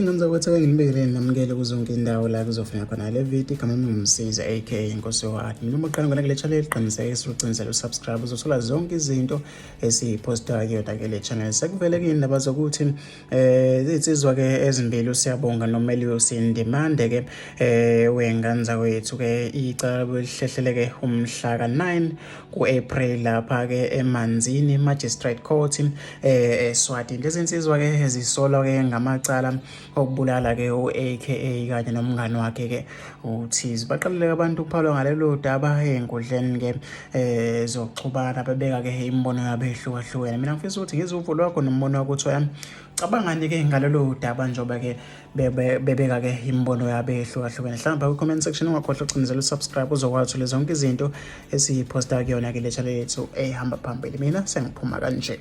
Wengane zakwethu, ake nginibekele namukele kuzonke indawo la kuzofika khona le video. Igama lami nguMsiza aka Inkosi Yohadi. Mina uma uqala ngona kule channel, qiniseka ucinisele usubscribe, uzothola zonke izinto esiyiphostayo kuyona ke le channel. Sekuvele kuyindaba zokuthi izinsizwa ke ezimbili, uSiyabonga noMelius Ndimande ke, wengane zakwethu ke, icala belihlehlele ke umhla ka-9 ku-April lapha ke eManzini Magistrate Court eSwatini. Lezi nsizwa ke zisolwa ke ngamacala okubulala ke u-AKA kanye nomngani wakhe ke uThizi. Baqalile abantu ukuphalwa ngalelo daba ey'nkundleni ke zokuxhumana, bebeka ke imibono yabo ehlukahlukene. Mina ngifisa ukuthi ngizwe uvo lwakho nombono wakho ukuthi wena cabangani ke ngalelo daba, njengoba ke bebeka ke imibono yabo ehlukahlukene. Mhlawumbe kwi-comment section. Ungakhohlwa ucinezela usubscribe, uzokwazi uthole zonke izinto esiyiphosta kuyona ke le channel yethu ehamba phambili. Mina sengiphuma kanje.